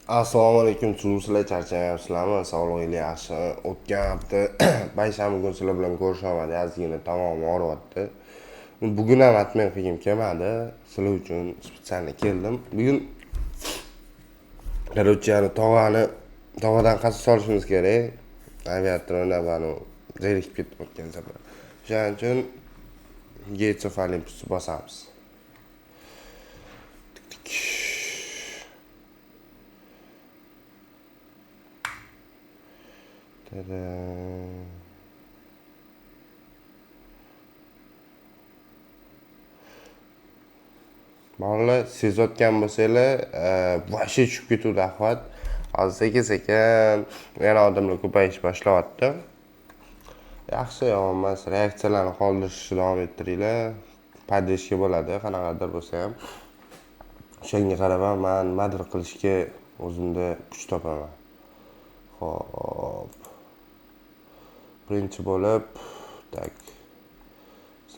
Assalomu alaykum, sizlar charchamayapsizlarmi? Sog'lig'inglar yaxshi. O'tgan hafta payshanba kuni sizlar bilan ko'risholmadik, ozgina tomog'im og'riyapti. Bugun ham отмен qilgim kelmadi. Sizlar uchun специально keldim. Bugun короче, yani tog'ani tog'adan qasos olishimiz kerak. Aviator o'ynab, zerikib ketdim o'tgan safar. O'shaning uchun Gates of Olympusni bosamiz. Tik tik. Tada. Bolalar, sezayotgan bo'lsanglar, вообще tushib ketuvdi ahvol. Hozir sekin-sekin yana odamlar ko'payish boshlayapti. Yaxshi, yomon emas. Reaksiyalarni qoldirishni davom ettiringlar. Поддержка bo'ladi, qanaqadir bo'lsa ham. O'shanga qarab ham man nimadir qilishga o'zimda kuch topaman. Xo'p. Birinchi bo'lib, так,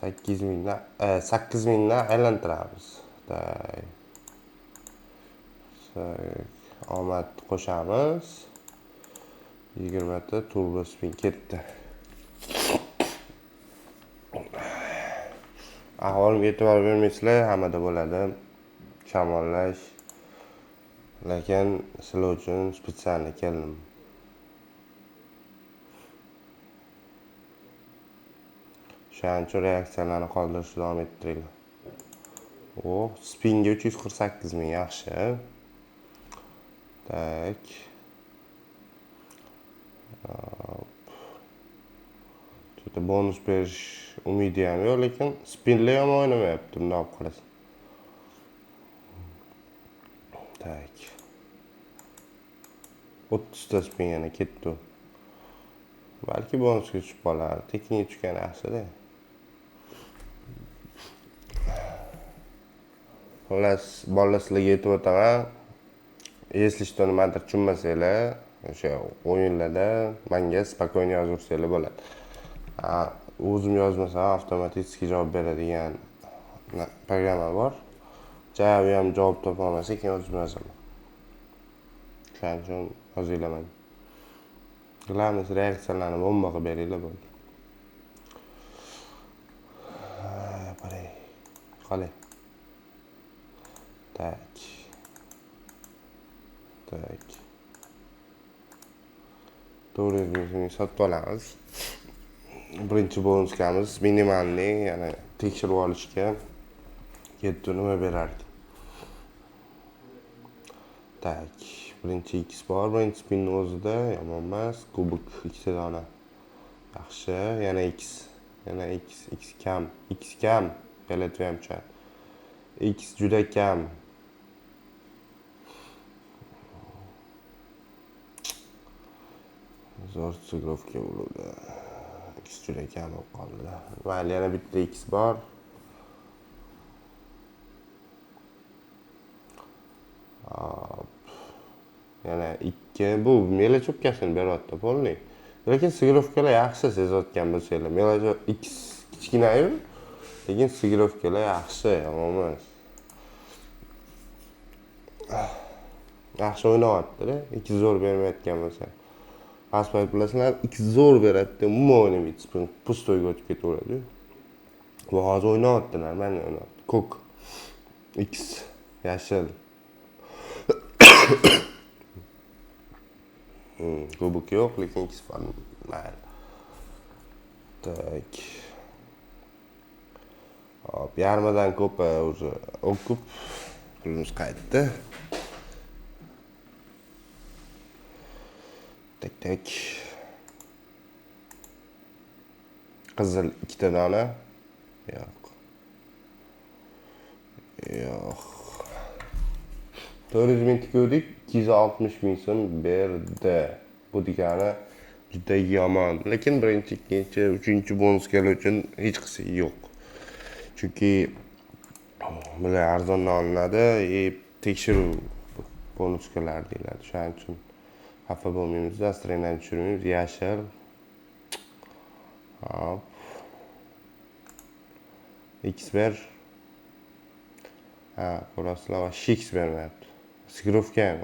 8 mingdan, 8 mingdan aylantiramiz. Так. Omad qo'shamiz. 20 ta turbo spin ketdi. Ahvolimga e'tibor bermaysizlar, hammada bo'ladi. Shamollash. Lekin sizlar uchun специально keldim. O'shaning uchun reaksiyalarni qoldirishni davom ettiringlar. O, spinga 348 ming, yaxshi. Так. Juda bonus berish umidi ham yo'q, lekin spinlar yomon o'ynamayapti, bundoq olib qarasan. Так. 30 ta spin yana ketdi. Balki bonusga tushib qolar. Tekinga tushgan yaxshi-da. Xullas, bolalar, sizlarga aytib o'taman. Если что nimadir tushunmasanglar, o'sha o'yinlarda menga спокойно yozaversanglar bo'ladi. O'zim yozmasam avtomatik javob beradigan programma bor. Ja, u ham javob topa olmasa, keyin o'zim yozaman. Shuning uchun yozinglar menga. Главное, reaksiyalarni bomba qilib beringlar bo'ldi. Qarang. Qalay. Так. Так. 400 ming sotib olamiz. Birinchi bonuskamiz minimalniy, ya'ni tekshirib olishga ketdi, nima berardi. Так, birinchi X bor, birinchi spinni o'zida yomon emas, kubok ikkita dona. Yaxshi, yana X, yana X, X kam, X kam, fioletoviy ham tushadi. X juda kam. Zo'r сыгровка bo'ldi. X juda kam bo'lib qoldi. Mayli, yana bitta X bor. Hop. Yana 2. Bu мелочёвка sini beryapti, полный. Lekin сыгровка lar yaxshi sezayotgan bo'lsanglar. Мелочёв X kichkina-yu, lekin сыгровка lar yaxshi, yomon emas. Yaxshi o'ynayapti-da. X zo'r bermayotgan bo'lsa. Past payt bilasizlar, X zo'r beradi, umuman o'ynamaydi, spin пустой ga o'tib ketaveradi. Bu hozir o'ynayapti, нормально o'ynayapti. Ko'k X yashil. Kubok yo'q, lekin X bor. Mayli. Так. Hop, yarmidan ko'pi уже o'qib pulimiz qaytdi. Tak tak. Qizil ikkita dona. Yo'q. Yo'q. 400 ming tikuvdik, 260 ming so'm berdi. Bu degani juda yomon. Lekin birinchi, ikkinchi, uchinchi bonuslar uchun hech qisi yo'q. Chunki bular arzondan olinadi, tekshiruv bonuslar deyiladi. Shuning uchun xafa bo'lmaymiz, настроение tushirmaymiz. Yashil. Hop. X ber. Ha, ko'rasizlar, вообще X bermayapti. Сыгровка ham.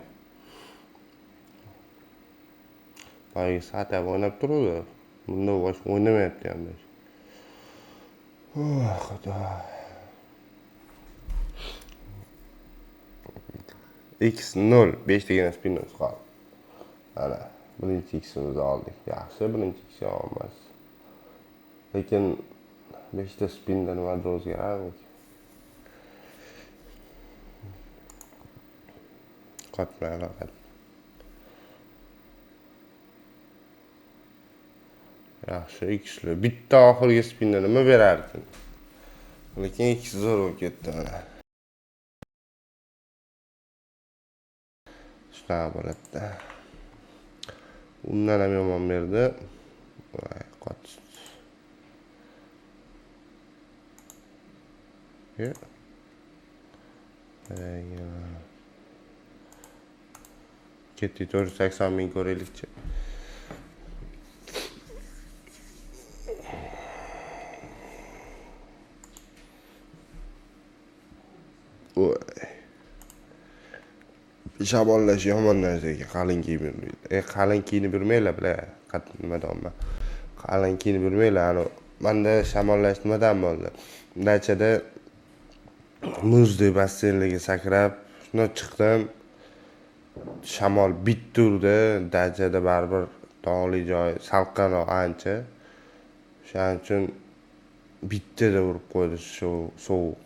Boyagi satab o'ynab turdi. Bunda boshqa o'ynamayapti ham. Oh, xudo. X0 5tagina spinimiz qoldi. Mana birinchi X'imizni oldik. Yaxshi, birinchi X yomon emas. Lekin 5 ta spinda nimadir o'zgararmikin? Qotmay faqat. Yaxshi, X'li. Bitta oxirgi spinda nima berarkin? Lekin X zo'r bo'lib ketdi mana. Shunaqa bo'ladi-da. Undan ham yomon berdi. Voy, qotdi. Ketdik 480 ming ko'raylikchi. Voy. Shamollash yomon narsa ekan, qalin kiyib yurmanglar. Qalin kiyinib yurmanglar, bular. Nima deyapman? Qalin kiyinib yurmanglar. Ani menda shamollash nimadan bo'ldi? Dachada muzdek basseynlarga sakrab, shundan chiqdim. Shamol bitta urdi. Dachada baribir tog'li joy, salqinroq ancha. O'shaning uchun bittada urib qo'ydi shu sovuq.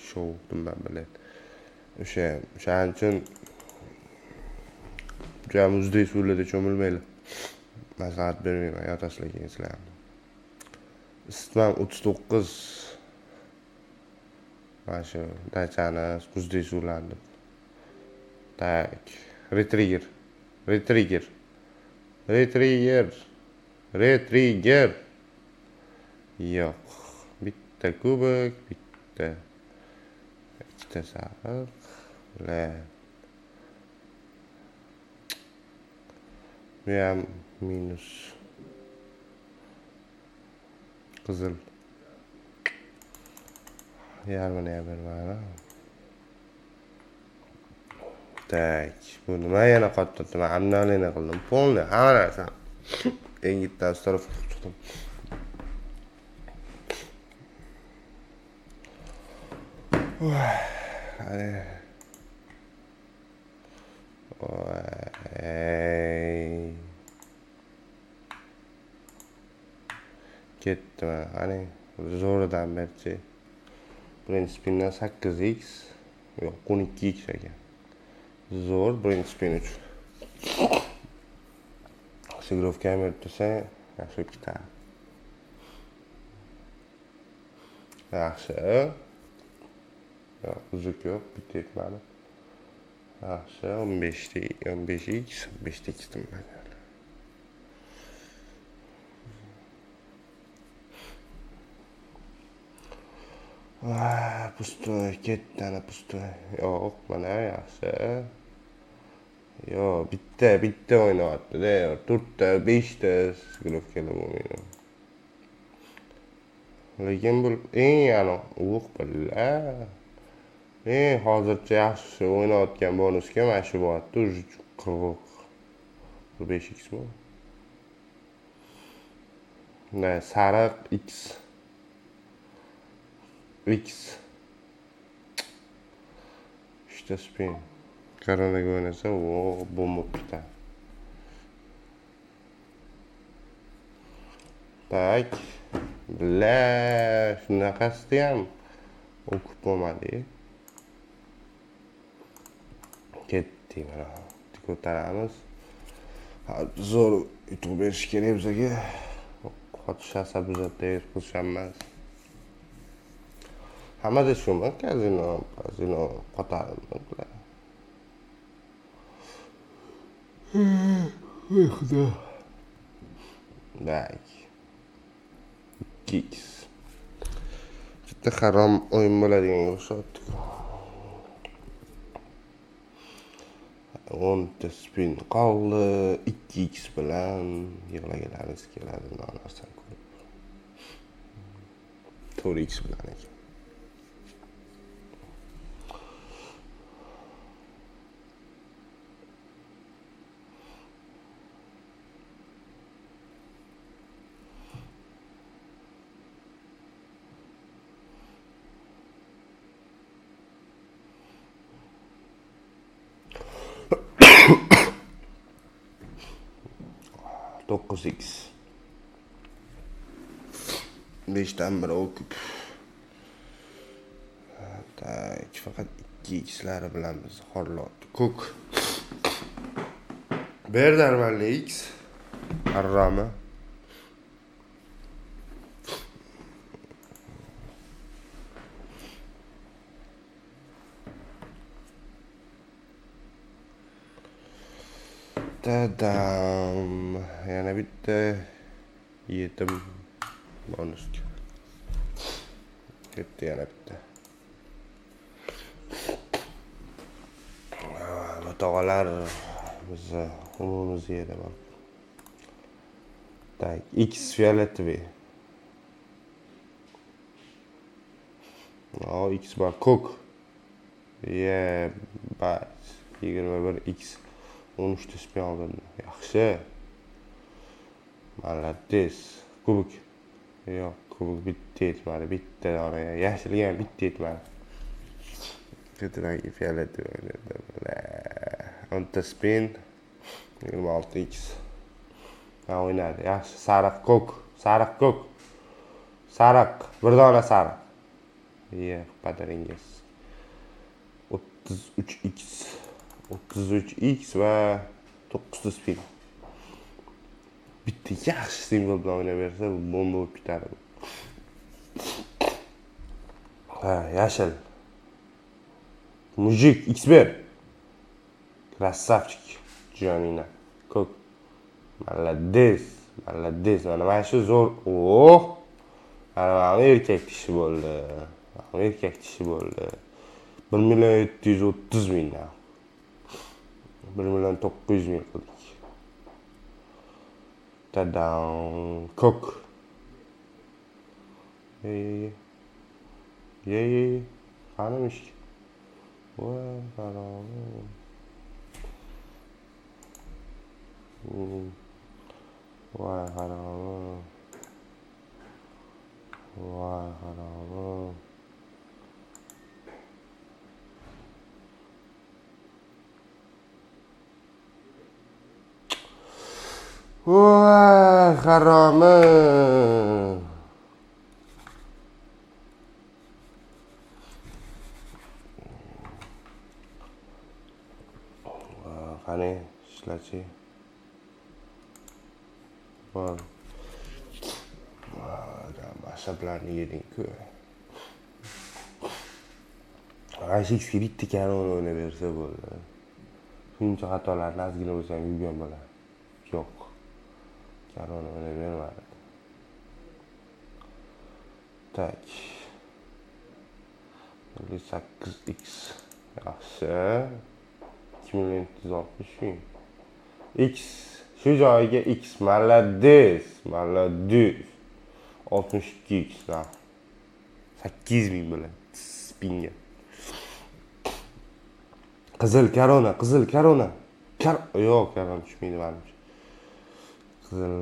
Sovuq nima biladi. O'shaning uchun juda muzdek suvlarda cho'milmanglar. Maslahat bermayman, yotasizlar keyin sizlar. Isitmam 39. Mana shu dachani muzdek suvlarni. Tak, retrigger. Retrigger. Retrigger. Retrigger. Yo'q. Bitta kubok, bitta ikkita sariq. La. Bu ham minus. Qizil. Yarmini ham bermadi. Tak, bu nima yana qotdi? Men обновление qildim. Полный hamma narsani. Yengitdan установка qilib chiqdim. Voy. Ketdi mana. Qani, zo'ridan berchi. Birinchi spindan 8x, yo'q, 12x ekan. Zo'r birinchi spin uchun. Sigrovka ham berib tursa, yaxshi bo'lib ketadi. Yaxshi. Yo'q, uzuk yo'q, bitta yetmadi. Yaxshi, 15x, 15 x dedim. Pustoy, ketdi ana pustoy. Yo'q, mana yaxshi. Yo'q, bitta o'ynayapti-da. 4 ta, 5 ta sigrovkalar bo'lmaydi. Lekin bu eng aniq uviq billa. Eng hozircha yaxshi o'ynayotgan bonusga mana shu bo'lyapti. Уже 45 x mi? Ne, sariq x. X. 3ta spin. Koronaga o'ynasa, o, bom bo'lib ketadi. Tak. Bla, shunaqasida ham o'qib bo'lmadi. Ketdik mana. Ko'taramiz. Zo'r yutuq berish kerak bizga. Qotish asab buzadi, xursandmas. Hammada shumi? Kazino, kazino qotadimi bular? Ey xudo. Tak. 2x. Bitta harom o'yin bo'ladiganga o'xshatdi. 10 ta spin qoldi. 2x bilan yig'laganlarimiz keladi, nima narsani ko'rib. 4x bilan ekan. 9x. 5 dan 1 o'kib. Tak, faqat 2x'lari bilan biz xorlatdi. Ko'k. Ber normalniy x. Harromi. Tadam. Yana bitta yetim bonusga. Ketdi yana bitta. Tog'alar bizni umumimiz yerda bor. Tak, X fioletoviy. O, X bor, ko'k. Ye, bas. 21 X. 13 ta spin oldim. Yaxshi. Молодец. Kubik. Yo'q, kubik bitta yetmadi, bitta dona. Yashilga ham bitta yetmadi. Ketdan fioletoviy o'ynadi. 10 ta spin 26x. Ha, o'ynadi. Yaxshi, sariq ko'k, sariq ko'k. Sariq, bir dona sariq. Ye, padaringiz. 33x. 33x va 9 ta spin. Bitta yaxshi simvol bilan o'ynayversa, bu bomba bo'lib ketadi. Ha, yashil. Mujik X ber. Красавчик, joningdan. Ko'k. Молодец, молодец. Mana shu zo'r. Oh! Mana erkak tishi bo'ldi. Mana erkak tishi bo'ldi. 1 730 000 dan. 1 900 000 qildik. Tadam. Ko'k. Ye, ye, ye. Qani mushuk? Voy, harom. Voy harom. Voy harom. Voy haromi. Qani ishlachi. Bor. Asablarni yeding-ku. X bitta karona o'ynayversa bo'ldi. Shuncha xatolarni ozgina bo'lsa ham yuvgan bo'ladi. Yo'q. Karona o'ynayvermadi. Tak. 58x. Yaxshi. 2 760 000. X shu joyiga X. Молодец, молодец. 62x. 8 000 bo'ladi spinga. Qizil korona, qizil korona. Yo'q, korona tushmaydi menimcha. Qizil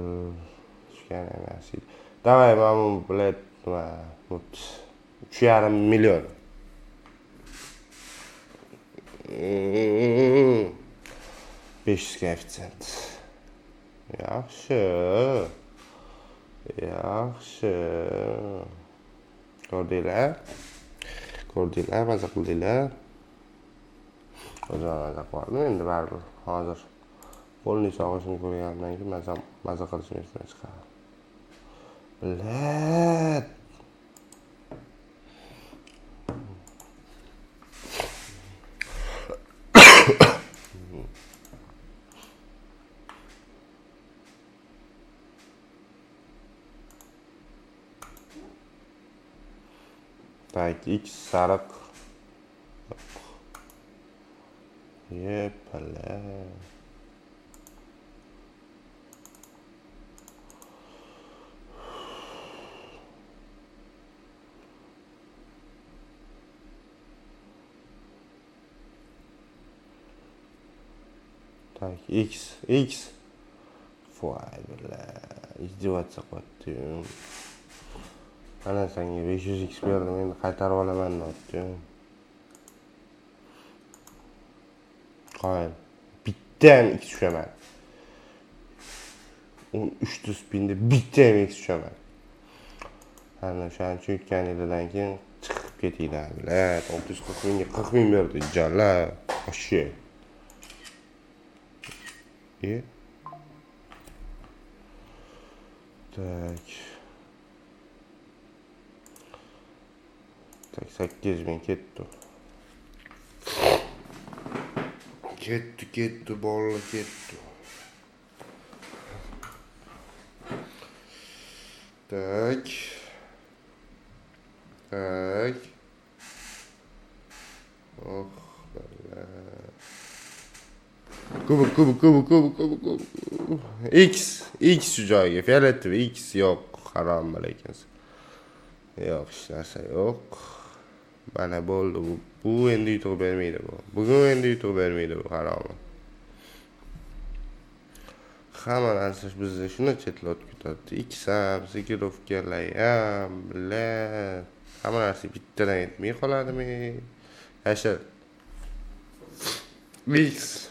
tushgan emas edi. Давай, mana bu bilet nima? 3,5 million. 500 koeffitsient. Yaxshi. Yaxshi. Ko'rdinglar? Ko'rdinglar, maza qildinglar. O'zim maza qildim endi baribir. Hozir qo'lni sog'ishini ko'rgandan keyin maza qilishim esdan chiqadi. Bilat. Tak, X sariq. Yepala. Tak, X, X. Voy, billa. Издеваться qilyapti-yu. Ana senga 500x berdim, endi qaytarib olaman deyapti-yu. Qoyil. Bitta ham x tushaman. 13 ta spinda bitta ham X tushamadi. Ana o'shaning uchun yutganinglardan keyin chiqib ketinglar, блядь, 640 mingga 40 ming berdi, jalab. Вообще. Так. Так, 8 ming ketdi. Ketdi, bolalar ketdi. Так. Так. Oh, bala. Kubok. X shu joyga, fioletoviy X yo'q, harom ekansiz. Yo'q, hech narsa yo'q. Mana bo'ldi bu. Bu endi yutuq bermaydi bu. Bugun endi yutuq bermaydi bu harom. Hamma narsa bizni shuni chetlatib ketadi. X ham, sekirovkalar ham, bla. Hamma narsa bittadan yetmay qoladimi? Yashil. X.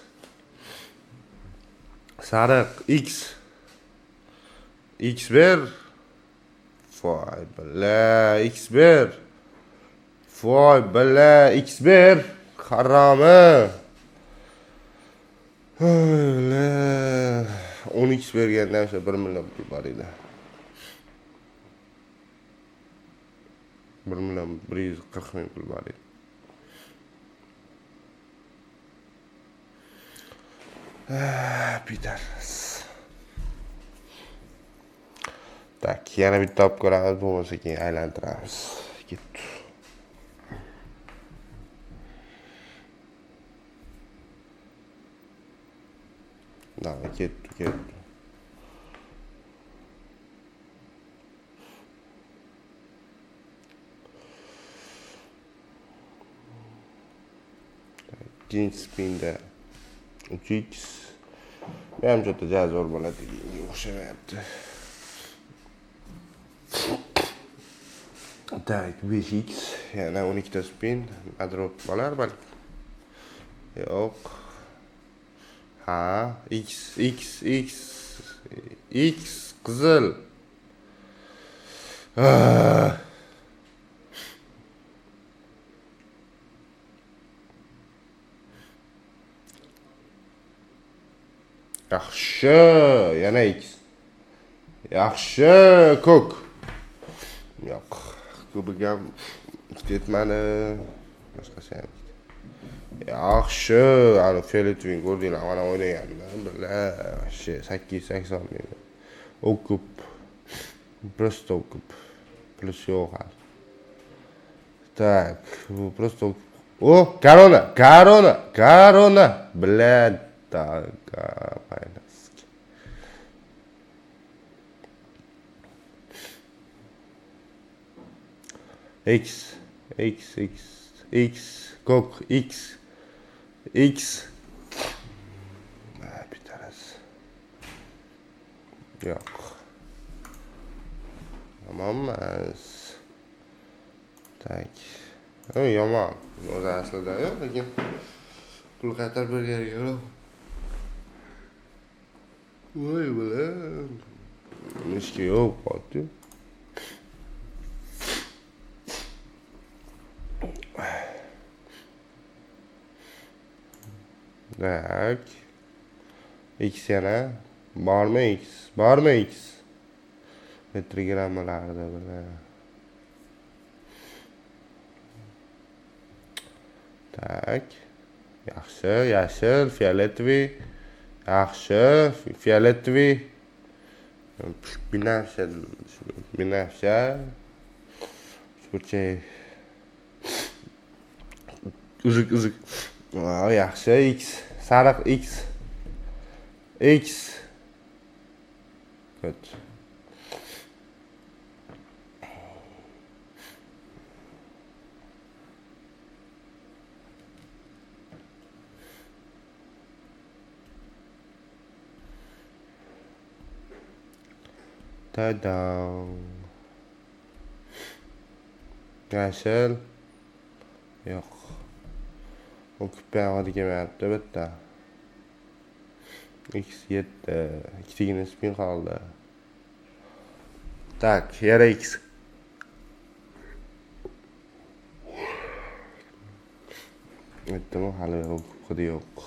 Sariq X. X ber. Voy bala, X ber. Voy bala, X ber. Haromi. Voy 10x berganda o'sha 1 million pul bor edi. 1 million 140 ming pul bor edi. Pitarras. Tak, yana bitta olib ko'ramiz, bo'lmasa keyin aylantiramiz. Ketdi. Давай, ketdi. Ikkinchi spinda 3x. Bu ham juda zo'r bo'ladi, o'xshamayapti. Tak, 5x, yana 12 ta spin, adrop bo'lar balki. Yo'q. Ha, X, X, X, X qizil. Yaxshi, yana X. Yaxshi, ko'k. Yo'q, ko'pik ham ikkita yetmadi, boshqasi ham. Yaxshi, ana fioletoving ko'rdinglar, mana o'ynaganman. Billa, вообще 880 ming. O'kib. Просто o'kib. Plus yo'q hali. Так, bu просто o'kib. O, korona, korona, korona. Блядь, так, X, X, X, X, ko'k, X, X. Bitarasi. Yo'q. Yomon emas. Tak. Yomon. O'zi aslida yo'q, lekin pul qaytarib bergani yo'q. Voy bola. Nishga yo'q qoldi. Tak. X yana. Bormi X? Bormi X? Telegrammalarda bile. Tak. Yaxshi, yashil, fioletoviy. Yaxshi, fioletoviy. Binafsha, binafsha. Burchak. Uzuq, uzuq. Yaxshi, X. Sariq X. X. Good. Ta-da. Yashil. Yo'q. O'qib buyog'ida kelmayapti bitta. X7. Ikkitagina spin qoldi. Tak, yana X. Aytdim, hali hidi yo'q.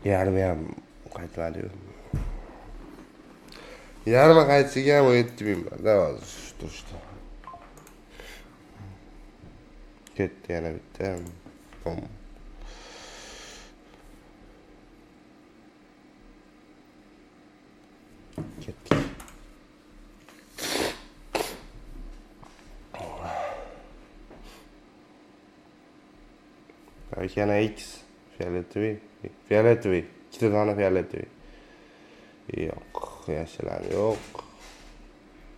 Yarmi ham qaytmadi-yu. Yarmi qaytsa ham 17 000 bor-da hozir shu turishda. Ketdi yana bitta. Bom. Ketdik. Так, yana X фиолетовый, фиолетовый, ikkita dona фиолетовый. Yo'q, yashil ham yo'q.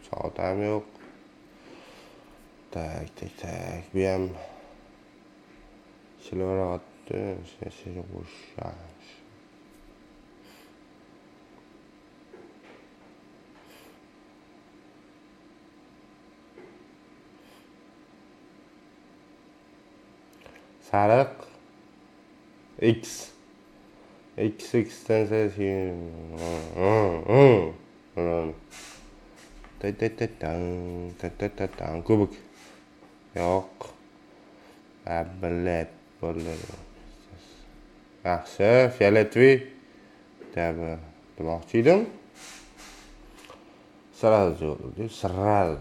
Soat ham yo'q. Так, так, так. Bu ham ishlaveryapti. Sariq X X X dan Kubok. Yo'q. Блядь, bo'ldi. Yaxshi, фиолетовый tabi demoqchi edim. Сразу, сразу.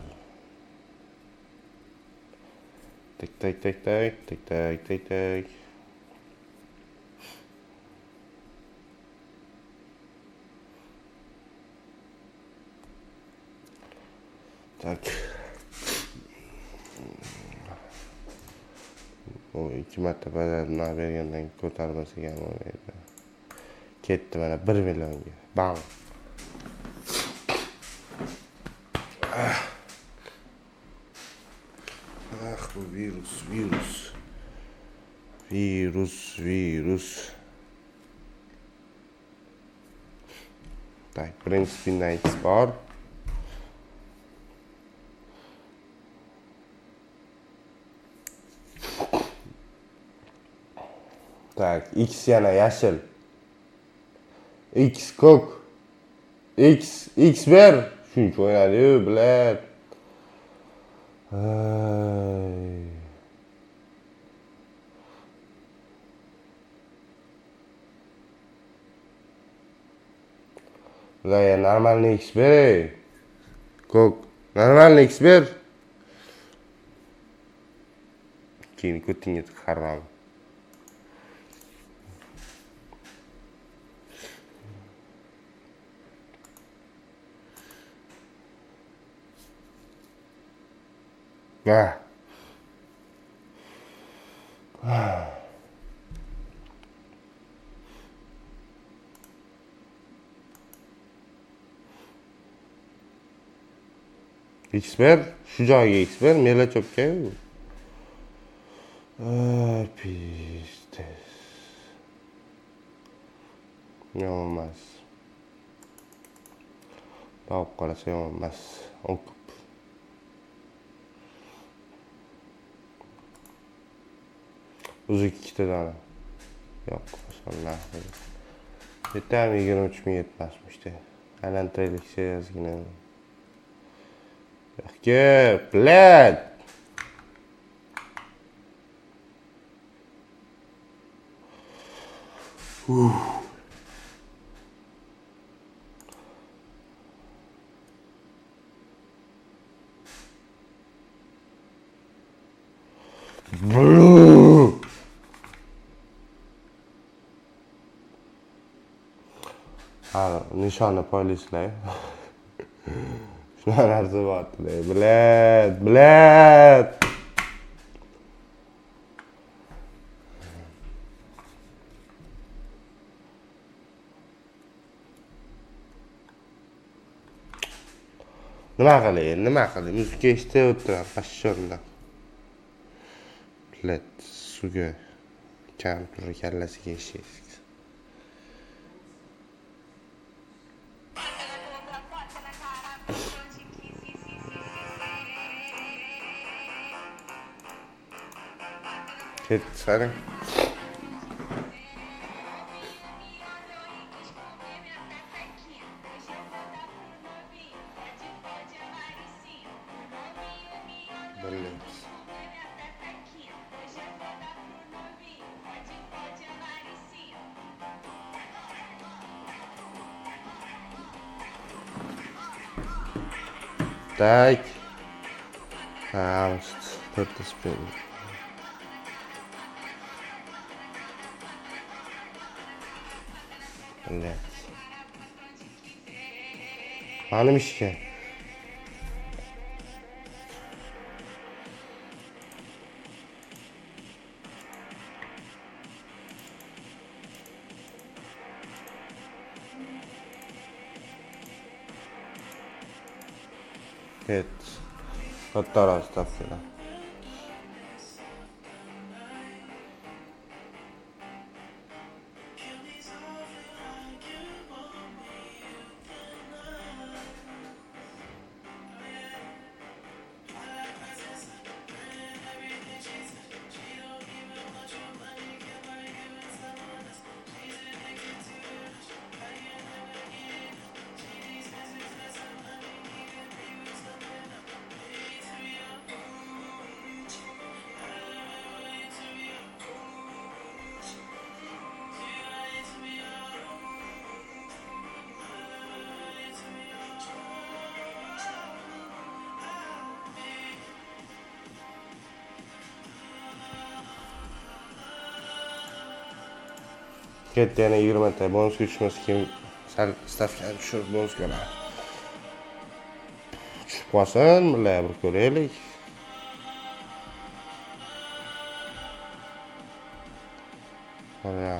Так, так, так, так, так, так, так, так. Так. U 2 marta badarni bergandan ko'tarmasak ham bo'lmaydi. Ketdi mana 1 millionga. Bang. Ah, bu virus, virus. Virus, virus. Так, birinchi spindan X bor. Так, X yana yashil. X ko'k. X, X ber. Shuncha o'ynadi-yu, блядь. Ay. Бля, нормальный X ber, ey. Ko'k. Нормальный X ber. Keyin ko'tingga harom. Ah. Ah. X ber, shu joyga X ber, mela cho'pga. Пиздец. Yomon emas. Topib qarasa yomon emas. O'qib. Uzuk ikkita dona. Yo'q, masalan. Bitta ham 23 ming yetmasmishdi. Aylantiraylikchi ozgina. Yo'q, блядь. Ha, nishonni poylaysizlar. Shunaqa narsa bor, блядь, блядь. Nima qilay, nima qilay? Muzika eshitib o'tiraman, pashshonda. Блядь, suvga kompyuter kallasiga eshik. Ketdi, qarang. Так. Ha, to'rtta spin. Блядь. Manim ishga. Evet. Katta stavkalar. Ketdi yana 20 ta bonusga tushmas kim sal stavkani tushirib bonusga oladi. Tushib qolsin, bular bir ko'raylik. Mana.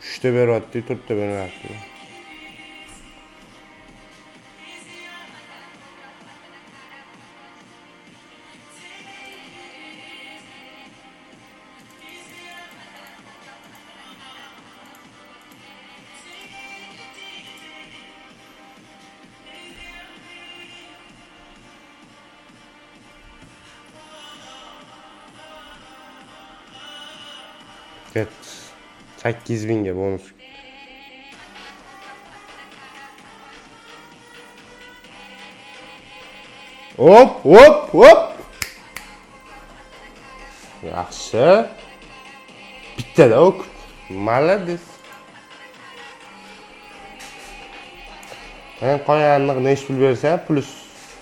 Uchta beryapti, to'rtta bermayapti. Evet. 8 000 ga bonus. Hop, hop, hop. Yaxshi. Bittada ok. Молодец. Men qolganini nechi pul bersa, plyus.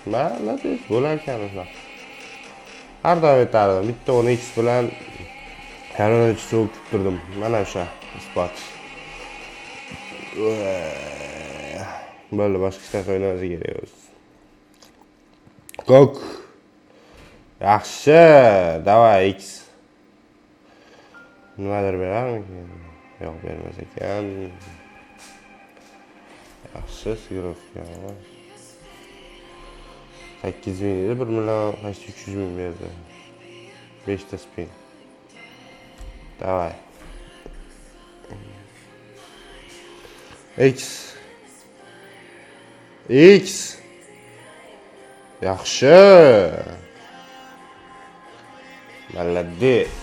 Молодец, bo'lar ekan shunaqa. Har doim aytardim, bitta 10x bilan yarim so'k turdim. Mana o'sha isbot. Bo'ldi, boshqa hech narsa o'ynamasa kerak o'zi. Kok. Yaxshi, давай X. Nimadir berarmikin? Yo'q, bermas ekan. Yaxshi, сыгровка. 8 000 edi, 1 million почти 300 ming berdi. 5 ta spin. Давай. X. X. Yaxshi. Молодец.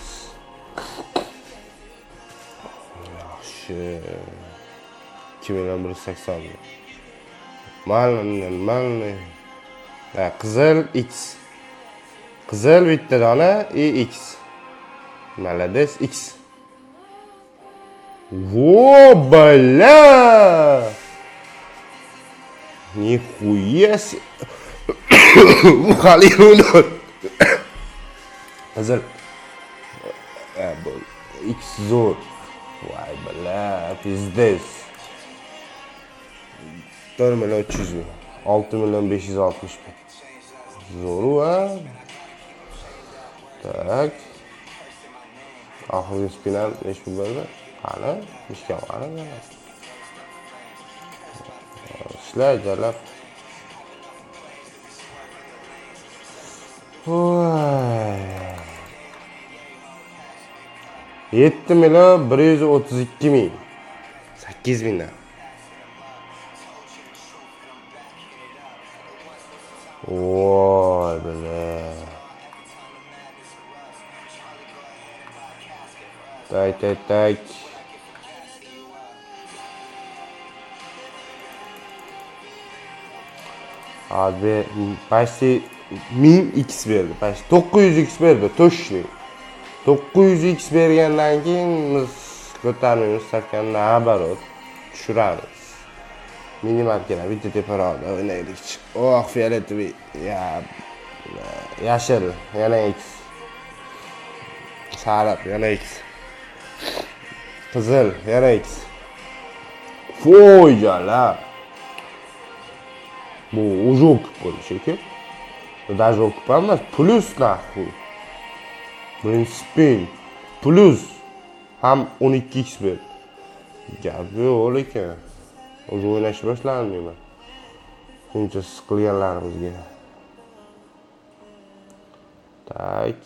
Yaxshi. 2 million 180 ming. Нормально, нормально. Ha, qizil X. Qizil bitta dona и X. Молодец, X. Во, бля! Нихуя себе. Hali o'ylab. Qizil. Ha, bu X zo'r. Voy, бля, пиздец. 4 million 300 ming. 6 million 560 ming. Zo'r, ha? Так. Oxirgi spin ham nechi pul berdi? Qani? Ishga qani? Ishla, jalab. Voy. 7 million 132 ming. 8 mingdan. Voy, бля. Так, так, так. Hozir почти 1000 x berdi. Почти 900 x berdi, точно. 900 x bergandan keyin biz Ko'tarmaymiz, stavkani наоборот tushiramiz. Minimalkadan bitta teparoqda o'ynaylik. Oh, фиолетовый. Ya, yashil, yana X. Sariq, yana X. Qizil, yana X. Voy jalab. Bu уже окуп bo'ldi shekil. Даже окуп emas, плюс нахуй. Birinchi spin плюс ham 12x berdi. Gap yo'q lekin. Уже o'ynashni boshladim. Shuncha siqilganlarimizga. Так,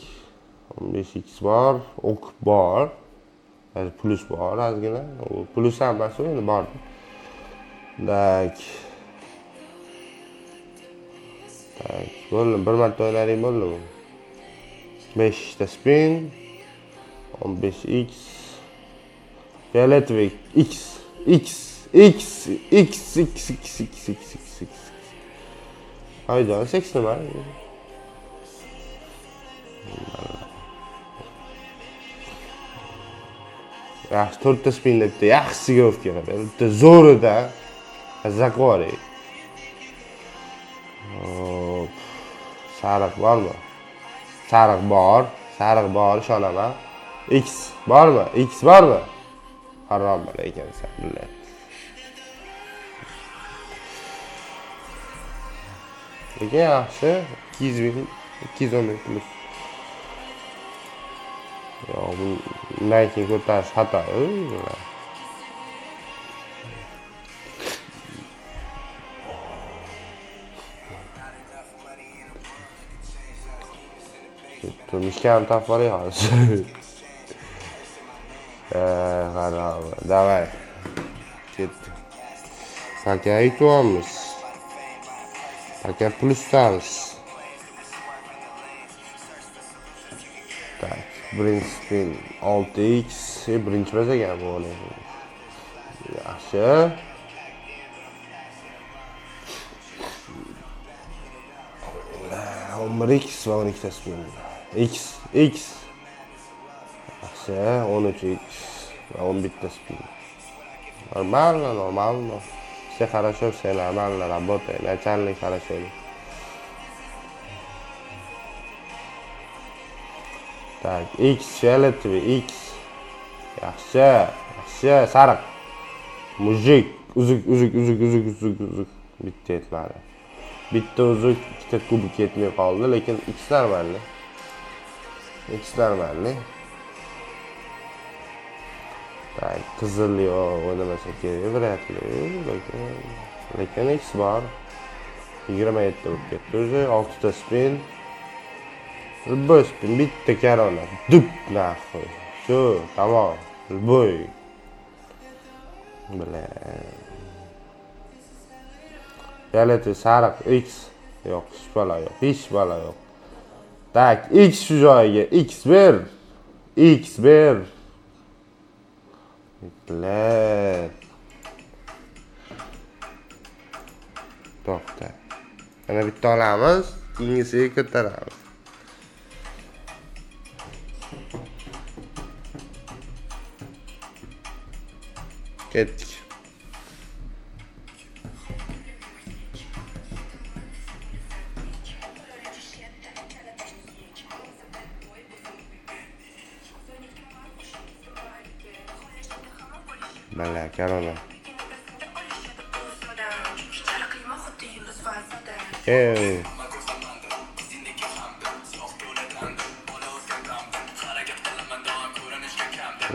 15x bor, окуп bor. Hozir плюс bor ozgina. U плюс ham emas, endi bor. Так. Так, bo'ldi, bir marta o'ynading bo'ldimi? 5 ta spin, 15x, фиолетовый x, x, x, x, x, x, x, x, x, x. Hayda, 8 nima? Yaxshi, 4 ta spinda bitta yaxshisiga o'tib keladi. Bitta zo'rida mazza qilib. Hop. Sariq bormi? Sariq bor, sariq bor, ishonaman. X bormi? X bormi? Harom bola ekansan, billah. Lekin yaxshi, 200 ming, 210 ming плюс. Yo'q, bundan keyin ko'tarish xato. Turmushga ham topib olay hozir. Harom. Давай. Ketdi. Пока yutyapmiz. Пока plusdamiz. Так, birinchi spin 6x, birinchi emas ekan bu. Yaxshi. 11x va 12 ta spin. X, X. Yaxshi, 13x va 11 ta spin. Нормально, нормально. Все хорошо, все нормально, работает. Начальник хорошо. Так, X, фиолетовый, X. Yaxshi, yaxshi, sariq. Мужик, uzuk, uzuk, uzuk, uzuk, uzuk, uzuk. Bitta yetmadi. Bitta uzuk, ikkita kubik yetmay qoldi, lekin X нормально. X нормально. Так, qizil yo'q, o'ynamasa kerak, вряд ли, lekin X bor. 27 bo'lib ketdi уже, 6 ta spin. Любой spin, bitta korona. Dup нахуй. Shu, tamom. Любой. Бля. Фиолетовый, sariq, X. Yo'q, hech balo yo'q, hech balo yo'q. Так, X shu joyiga, X ber. X ber. Бля. To'xta. Mana bitta olamiz, keyingisiga ko'taramiz. Ketdik. Bala, korona. Ey.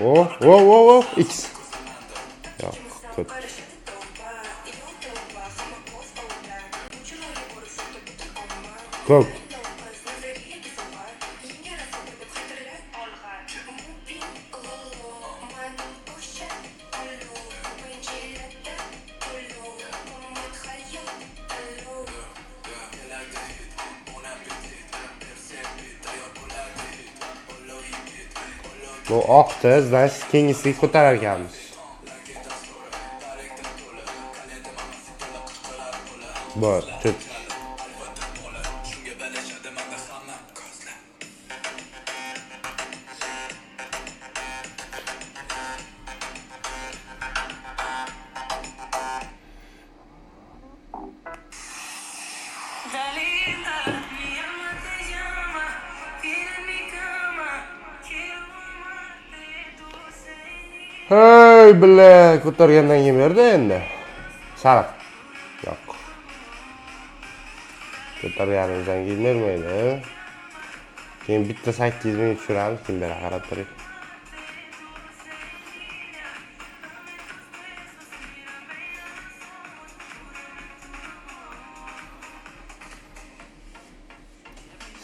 Oh, oh, oh, oh, X. Yo'q, ko'p. Ko'p. Bu oqdi, значит, keyingisiga ko'tarar ekanmiz. Bor, tut. Hey, billa, ko'targandan keyin berdi endi. Sariq. Yo'q. Ko'targanimizdan keyin bermaydi. Keyin bitta 8 ming tushiramiz, keyin bera qarab turing.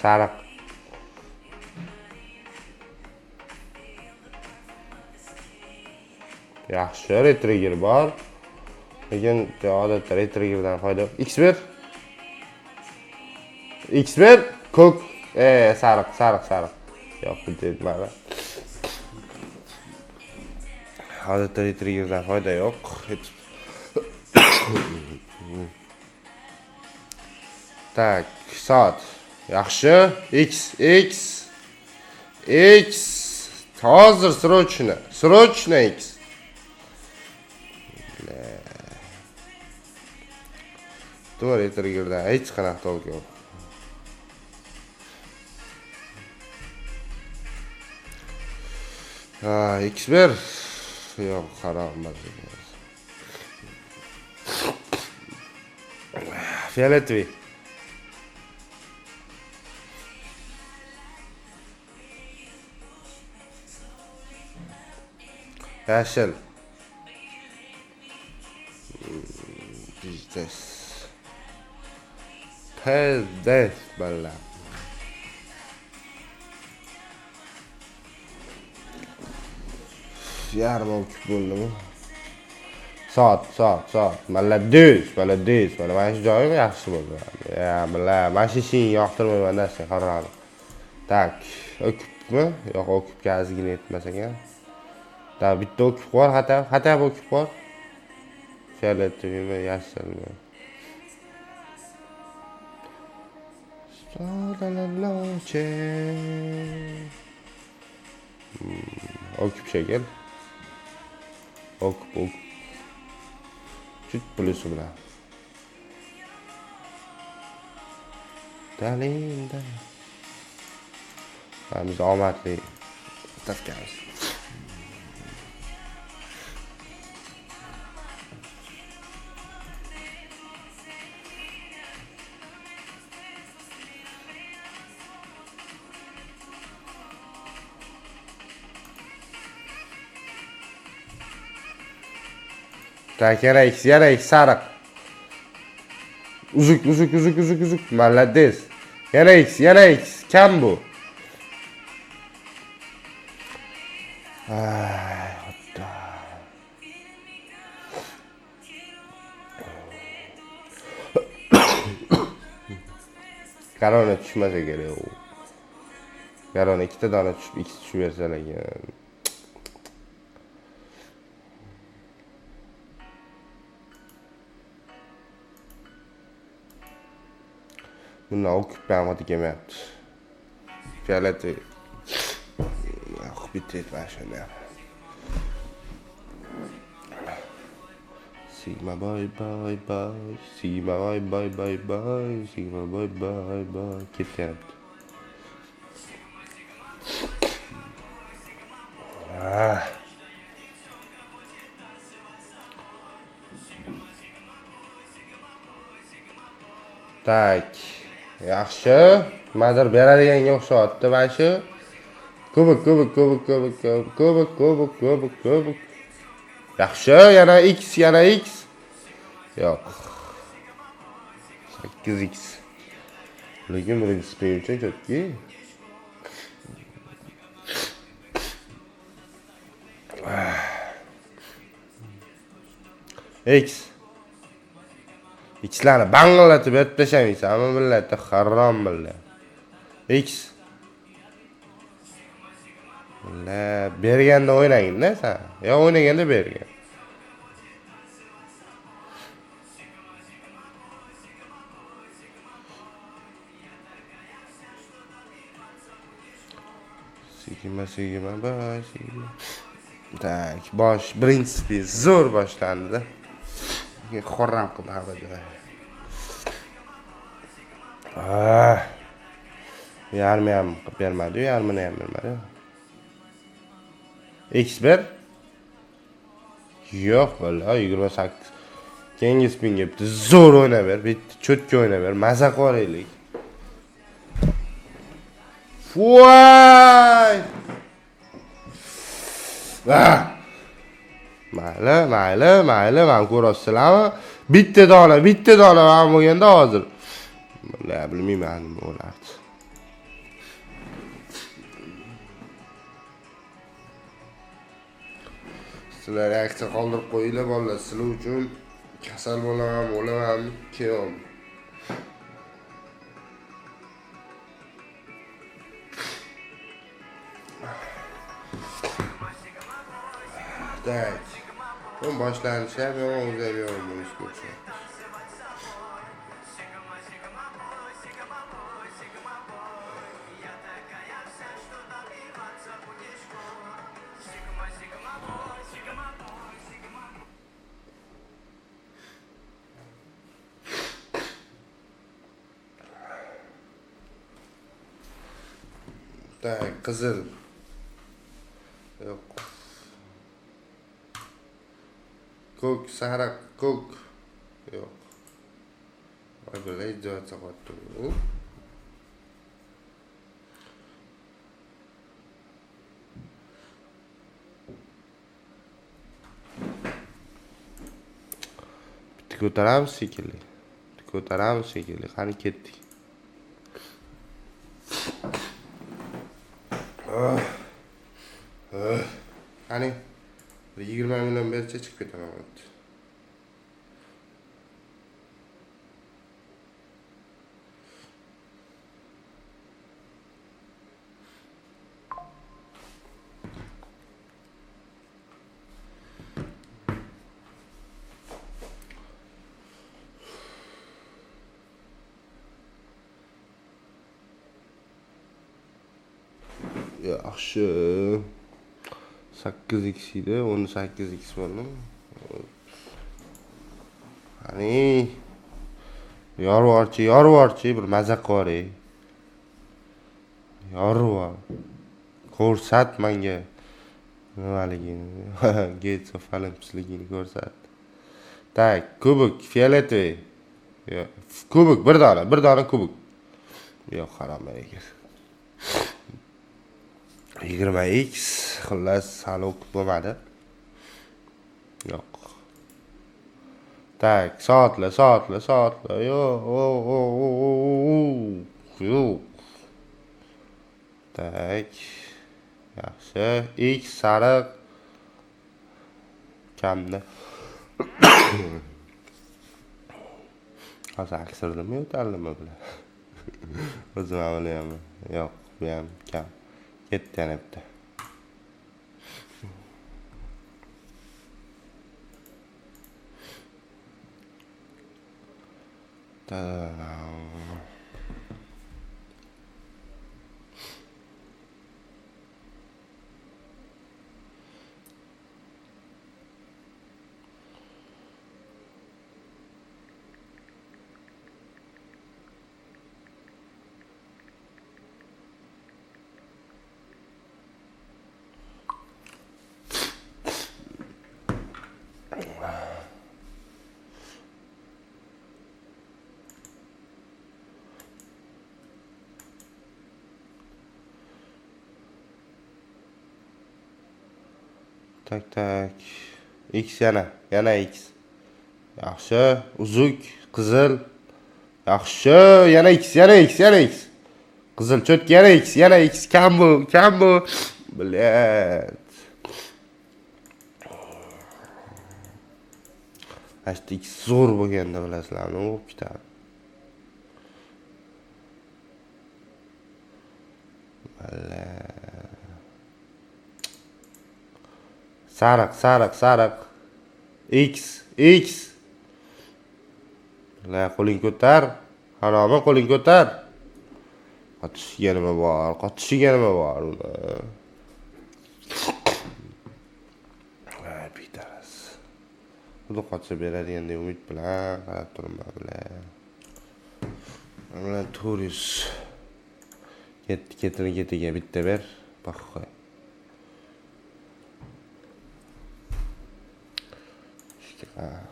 Sariq. Yaxshi, retrigger bor. Lekin odatda retriggerdan foyda yo'q. X ber. X ber, ko'k, sariq, sariq, sariq. Yo'q, bitta yetmadi. Odatda retriggerdan foyda yo'q. Tak, soat. Yaxshi. X, X, X. Hozir срочно, срочно X. To'g'ri, retriggerdan hech qanaqa tolk yo'q. Ha, X ber. Yo'q, harom. Фиолетовый. Yashil. Pizdes. Pizdes, balla. Yarim okib bo'ldimi? Soat, soat, soat. Молодец, молодец. Mana shu joyim yaxshi bo'ldi. Ya, billa, mana shu ishingni yoqtirmayman da sen, harom. Tak, o'kibmi? Yo'q, o'kibga ozgina yetmas ekan. Da bitta o'kib qo'y, xato o'kib qo'y. Fioletmi, yashilmi? O'kib shekil. O'kib, o'kib. Chut plusi bilan. Dalinda. Biz omadli topganmiz. Tak, yana X, yana X, sariq. Uzuk, uzuk, uzuk, uzuk, uzuk. Молодец. Yana X, yana X. Kam bu. Ay, Xudo. Korona tushmasa kerak u. Korona ikkita dona tushib, ikkisi tushib bersa lekin. Bundan o'kib ham oti kelmayapti. Fioleti. Yo'q, bitta yetmadi shunda. Sigma boy boy boy, Sigma boy boy boy boy, Sigma boy boy boy ketyapti. Ah. Tak. Yaxshi. Nimadir beradiganga o'xshayapti mana shu. Kubik, kubik, kubik, kubik, kubik, kubik, kubik, kubik. Yaxshi, yana X, yana X. Yo'q. 8x. Lekin birinchi spin uchun cho'tki. X. X'larni bang'illatib berib tashlamaysan, millatni harom millat. X. La berganda o'ynagin-da sen. Yo o'ynaganda bergin. Sigma, sigma, boy, sigma. Tak, bosh birinchi zo'r boshlandi. Xorram qildi hamma joyi. Ah. Yarmi ham qilib bermadi, yarmini ham bermadi. X1. Yo'q, bala, 28. Keyingi spinga bitta zo'r o'ynab ber, bitta cho'tka o'ynab ber, maza qilaylik. Voy! Ah! Mayli, mayli, mayli, men ko'rasizlarmi? Bitta dona, bitta dona men bo'lganda hozir. La, bilmayman nima bo'lardi. Sizlar reaksiya qoldirib qo'yinglar bolalar, sizlar uchun kasal bo'laman, o'laman, keyom. Tak. Bu boshlanishi ham yomon, o'zi ham yomon bo'lishga o'xshaydi. Tak, qizil. Yo'q. Ko'k, sariq, ko'k. Yo'q. Voy bala, ijod qilyapti bu. Bitta ko'taramiz shekilli. Bitta ko'taramiz shekilli. Qani ketdik. Qani 20 million bersa chiqib ketaman. Yaxshi. 8x edi, 18x bo'ldi. Qani yorvorchi, yorvorchi, bir maza qilib. Yorvor. Ko'rsat menga nimaligini. Gates of Olympusligini ko'rsat. Tak, kubok, fioletoviy. Yo'q, kubok, bir dona, bir dona kubok. Yo'q, harom ekan. 20x, xullas, hali o'qib bo'lmadi. Yo'q. Tak, soatlar, soatlar, soatlar. Yo'q, yo'q. Tak. Yaxshi. X sariq kamda. Hozir aksirdimi, yo'taldimi bular? O'zim ham bilyapman. Yo'q, bu ham kam. Ketdi yana bitta. Tak tak. X yana, yana X. Yaxshi, uzuk, qizil. Yaxshi, yana X, yana X, yana X. Qizil cho'tka, yana X, yana X. Kam bu, kam bu. Blet. Ashta X zo'r bo'lganda bilasizlarmi, o'qib ketadi. Sariq, sariq, sariq. X, X. La, qo'ling ko'tar. Haromi, qo'ling ko'tar. Qotishiga nima bor? Qotishiga nima bor uni? Ay, bitaras. Xudo qotsa beradigan deb umid bilan qarab turibman bilan. Bilan 400. Ketdi, ketini ketiga bitta ber. Baxoy. Tak.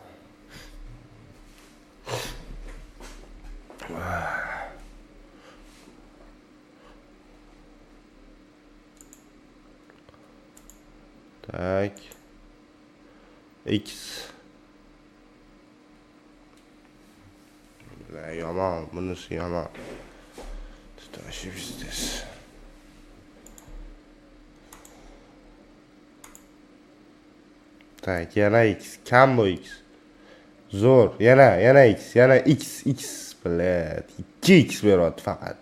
X. Yomon, bunisi yomon. Вообще пиздец. Tak, yana X, kam bu X. Zo'r, yana X, yana X, X, блядь. 2x beryapti faqat.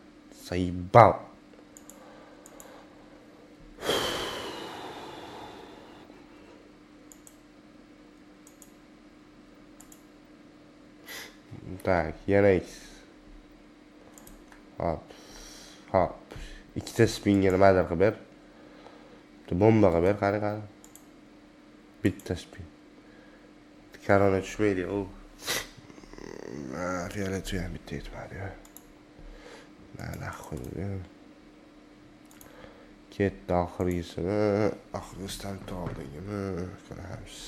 Заебал. Tak, yana X. Hop. Hop. Ikkita spinga nimadir qilib ber. Bitta bomba qilib ber, qani qani. Bitta spin. Korona tushmaydi, u. Fiolet ham bitta yetmadi. Nahxu. Ketdi oxirgisini, oxirgisidan oldingimi ko'ramiz.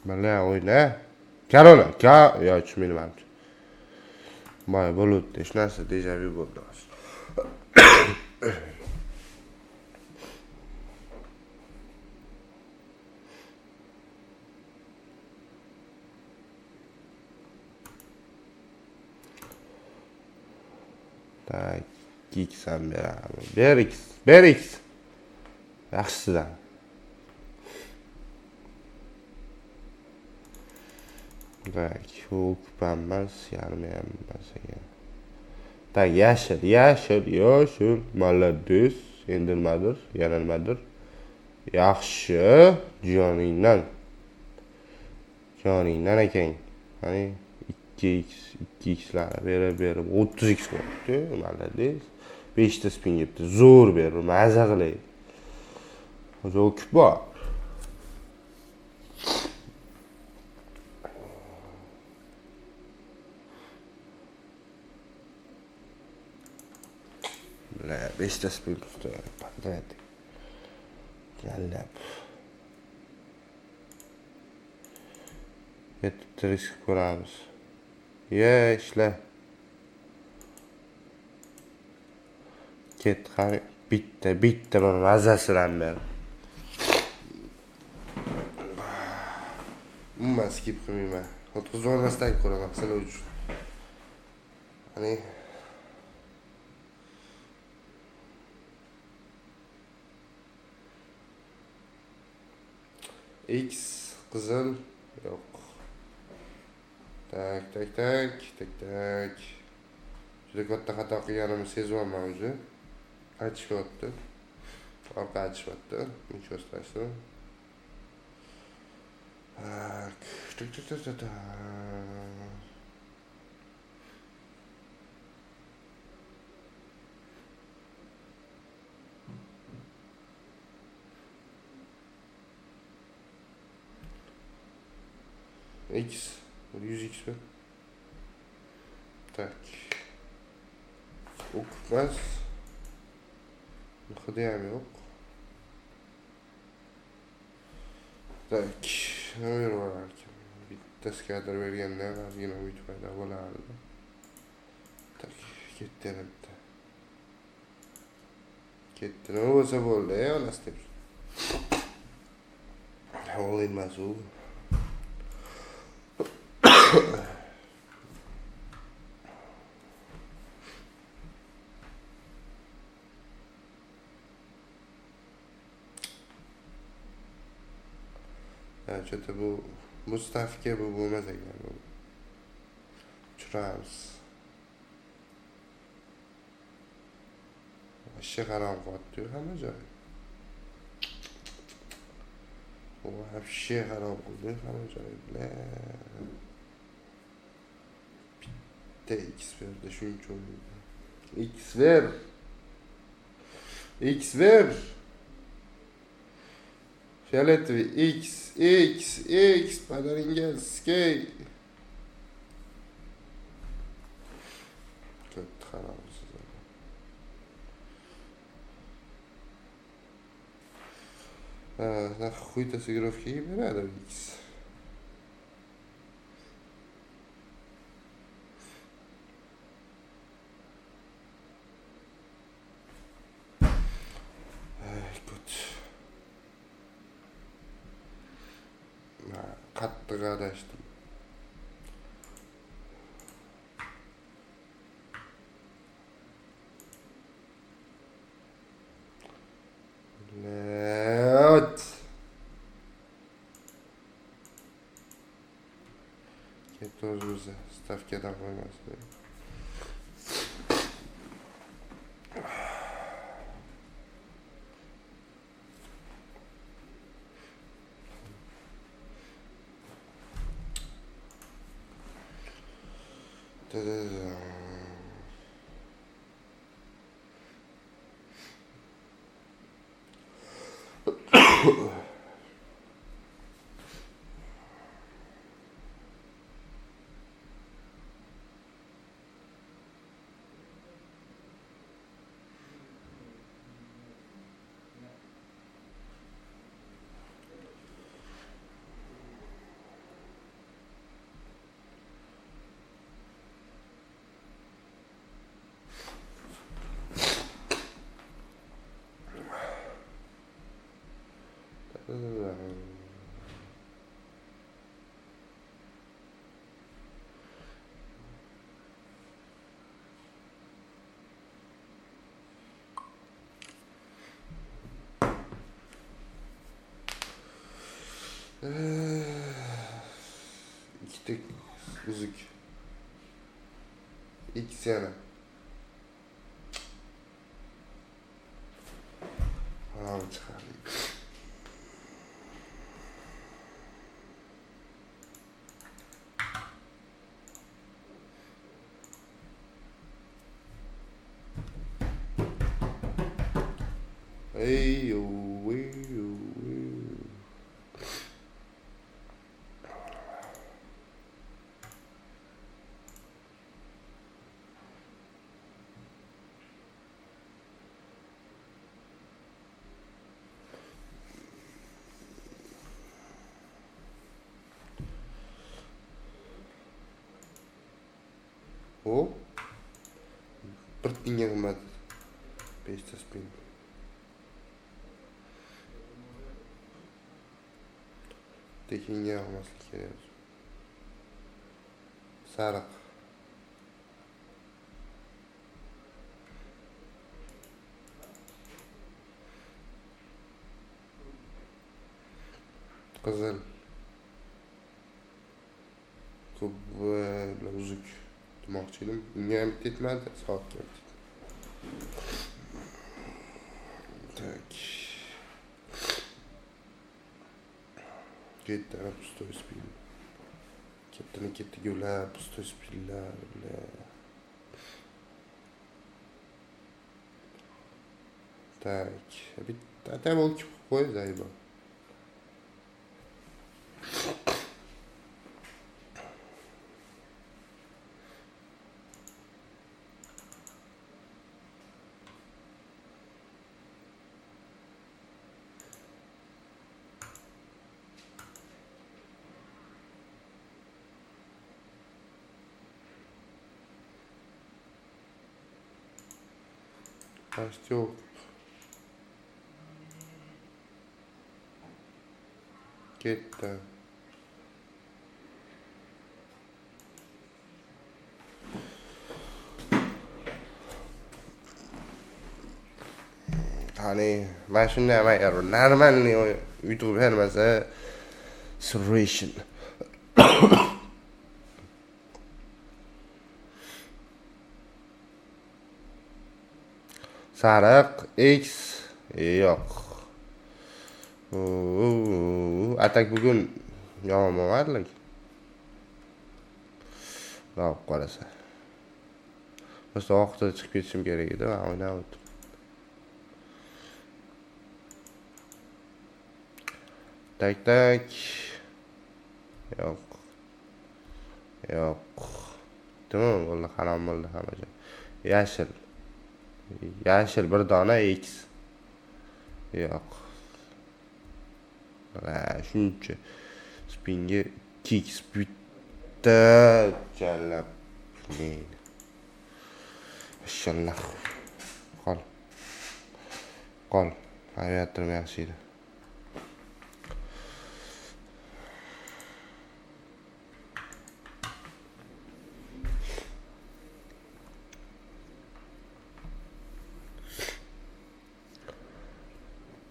Bala o'yna. Korona, ka, yo tushmaydi manimcha. Boya bo'ldi, shu narsa dejavu bo'ldi hozir. Tak, 2x ham beramiz. Ber x, ber x. Yaxshisidan. Tak, u kupam emas, yarmi ham emas ekan. Tak, yashil, yashil, yashil. Молодец. Endi nimadir, yana nimadir. Yaxshi, joningdan. Joningdan ekan. Qani 2x, 2xlarni berib berib 30x bo'libdi. Молодец. 5 ta spin ketdi. Zo'r berdi, maza qilay. Hozir o'kib bor. Бля, 5 ta spin tutdi. Подряд. Jallab. Yetti risk ko'ramiz. Ye, ishla. Ket, qani bitta, bitta bir mazasidan ber. Umuman skip qilmayman. O'tkazib olmasdan ko'raman sizlar uchun. Qani X qizil yo'q. Tak, tak, tak, tak, tak. Juda katta xato qilganimni sezyapman o'zi. Aytishyapti. Orqa aytishyapti. Ничего страшного. Так, так, так, так, так. X, 100x mi? Tak. O'qitmas. Hidi ham yo'q. Tak, nima berib ekan? Bitta skater berganda ozgina umid paydo bo'lardi. Tak, ketdi yana bitta. Ketdi, nima bo'lsa bo'ldi, onasi deb. All emas u. Что-то bu stavka bu bo'lmas ekan. Tushiramiz. Вообще harom qilyapti-yu hamma joy. Вообще harom qildi hamma joy. Бля. Bitta X berdi shuncha o'yinda. X ber. X ber. Фиолетовый X, X, X, padaringa skey. Shunaqa xuy сыгровка beradi X. Ay, ko't. Qattiq adashdim. Блядь. Ketdi o'zi stavkadan qo'ymasdi. Ikkita uzuk. X yana. Harom chiqardik. Ey yo, ey yo, ey. O bir tiyinga qimmat. 5 ta spin. Tekinga olmaslik kerak. Sariq. Qizil. Ko'p bilan uzuk demoqchi edim. Unga ham tetmadi, soatga ham tetmadi. Так. Ketdi, пустой спин. Ketdimi ketdi ular, пустой spinlar, бля. Так, bitta bo'lib qo'y, заебал. Растет. Ketdi. Qani, mana shunday ham agar нормальный yutuq bermasa, solution. Sariq X yo'q. Atak bugun yomon bo'lmadi lekin. Xudo qarasa. Просто vaqtida chiqib ketishim kerak edi, man o'ynab o'tdim. Tak tak. Yo'q. Yo'q. Tamom bo'ldi, harom bo'ldi hamma joy. Yashil. Yashil bir dona X. Yo'q. Shuncha spinga 2x bitta jallab. Inshaalloh. Qol. Qol. Aviatorim yaxshi edi.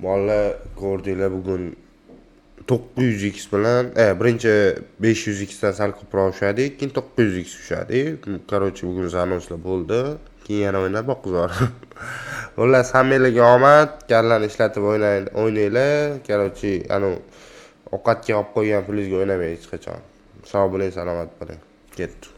Bolalar, ko'rdinglar, bugun 900x bilan, birinchi 500x dan sal ko'proq ushladik, keyin 900x ushladik. Короче, bugun занос lar bo'ldi. Keyin yana o'ynab boqizor. Xullas, hammanglarga omad, kallani ishlatib o'ynanglar. Короче, anu ovqatga olib qo'ygan pulingizga o'ynamang hech qachon. Sog' bo'ling, salomat bo'ling. Ketdi.